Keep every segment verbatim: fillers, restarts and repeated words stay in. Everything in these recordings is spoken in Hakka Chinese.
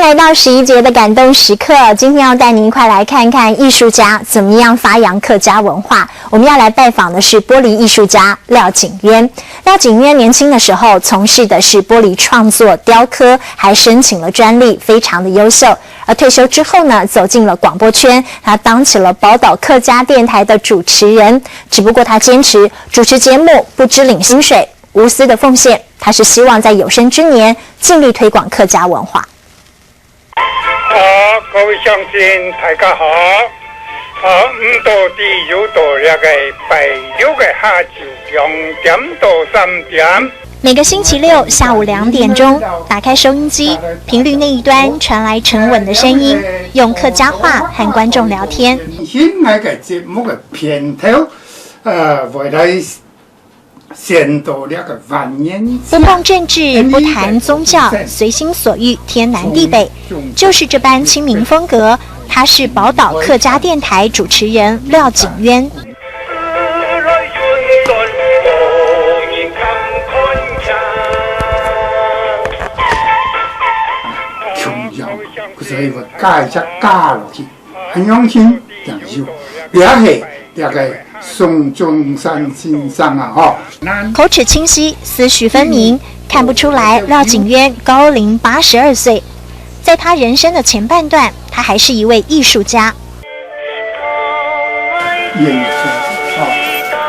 来到十一节的感动时刻，今天要带您一块来看看艺术家怎么样发扬客家文化。我们要来拜访的是玻璃艺术家廖景渊。廖景渊年轻的时候从事的是玻璃创作、雕刻，还申请了专利，非常的优秀。而退休之后呢，走进了广播圈，他当起了宝岛客家电台的主持人。只不过他坚持主持节目不支领薪水，无私的奉献，他是希望在有生之年尽力推广客家文化。好，各位乡亲，大家好。好，五到地又到这个拜六个下晝两点到三点。每个星期六下午两点钟，打开收音机，频率那一端传来沉稳的声音，用客家话和观众聊天。新个节目个片头，呃，未来 先到这个万年。不碰政治，不谈宗教，随心所欲，天南地北，就是这般亲民风格。他是宝岛客家电台主持人廖景渊。琼瑶，所以我加一下加落去。 很用心讲究，也系这个孙中山先生啊，吼。口齿清晰，思绪分明，看不出来廖景渊高龄八十二岁。在他人生的前半段，他还是一位艺术家。演说啊，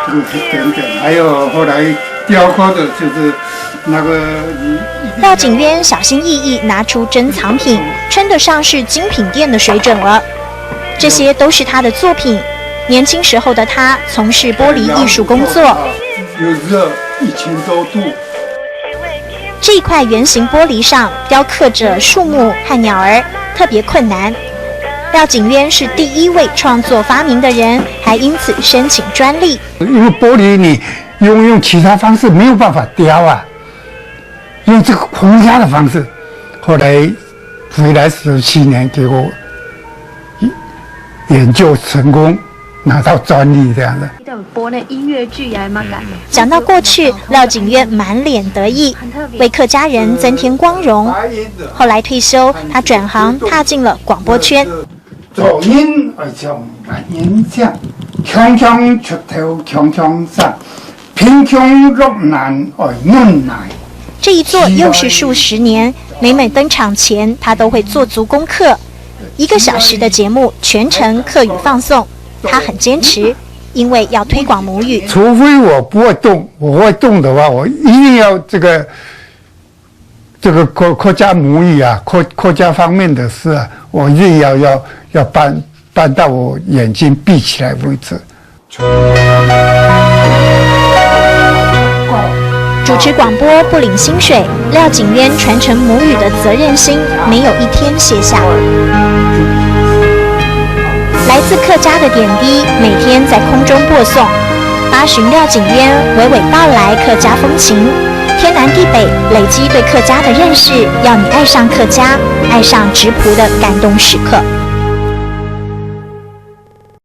这个等等，还有后来雕刻的，就是那个，廖景渊小心翼翼拿出珍藏品，称得上是精品店的水准了。这些都是他的作品。年轻时候的他从事玻璃艺术工作。有热，一千多度。这一块圆形玻璃上雕刻着树木和鸟儿，特别困难。廖景渊是第一位创作发明的人，还因此申请专利。因为玻璃你用，用其他方式没有办法雕啊，用这个涂鸦的方式。后来回来十七年，结果研究成功，拿到专利这样的。播那音乐剧也蛮感人。讲到过去，廖景渊满脸得意，为客家人增添光荣。后来退休，他转行踏进了广播圈。 做人爱像万年青，强强出头强强生，贫穷落难爱忍耐。这一做又是数十年，每每登场前，他都会做足功课。一个小时的节目，全程客语放送，他很坚持，因为要推广母语。除非我不会动，我会动的话，我一定要这个 这个客，客家母语啊，客，客家方面的事啊，我一定要，要，要办，办到我眼睛闭起来为止。主持广播不领薪水，廖景渊传承母语的责任心没有一天卸下。来自客家的点滴，每天在空中播送，八旬廖景渊娓娓道来客家风情。 天南地北累积对客家的认识，要你爱上客家，爱上质朴的感动时刻。